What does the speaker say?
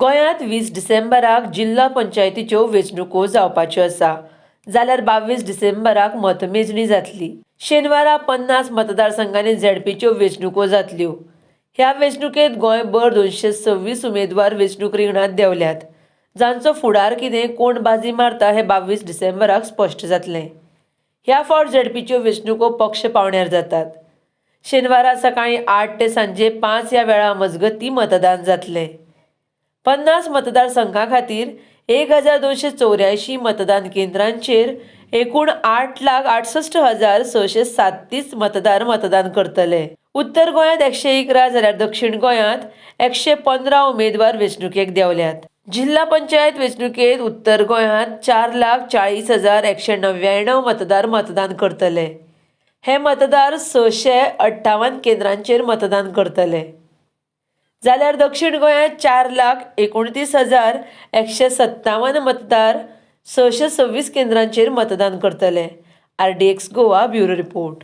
गोंयांत 20 डिसेंबराक जिल्हा पंचायतीच्यो वेंचणुको जावपाच्यो आसा, जाल्यार 22 डिसेंबराक मतमेजणी जातली. शेनवारा 50 मतदारसंघांनी झेडपीच्यो वेंचणुको जातल्यो. ह्या वेंचणुकेंत गोंयभर 226 उमेदवार वेंचणूक रिंगणांत देंवल्यात. जांचो फुडार कितें, कोण बाजी मारता हें 22 डिसेंबराक स्पश्ट जातलें. ह्या फावट झेडपीच्यो वेंचणुको पक्ष पावंड्यार जातात. शेनवारा सकाळीं 8 ते सांजे 5 ह्या वेळा मजगतीं मतदान जातलें. 50 मतदारसंघां खातीर 1284 मतदान केंद्रांचेर एकूण 8,68,637 मतदार मतदान करतले. उत्तर गोंयांत 111 जाल्यार दक्षीण गोंयांत 115 उमेदवार वेंचणुकेक देंवल्यात. जिल्हा पंचायत वेंचणुकेंत उत्तर गोंयांत 4,40,199 मतदार मतदान करतले. हे मतदार 658 केंद्रांचेर मतदान करतले. जाल्यार दक्षीण गोंयांत 4,29,157 मतदार 626 केंद्रांचेर मतदान करतले. RDX Goa bureau report.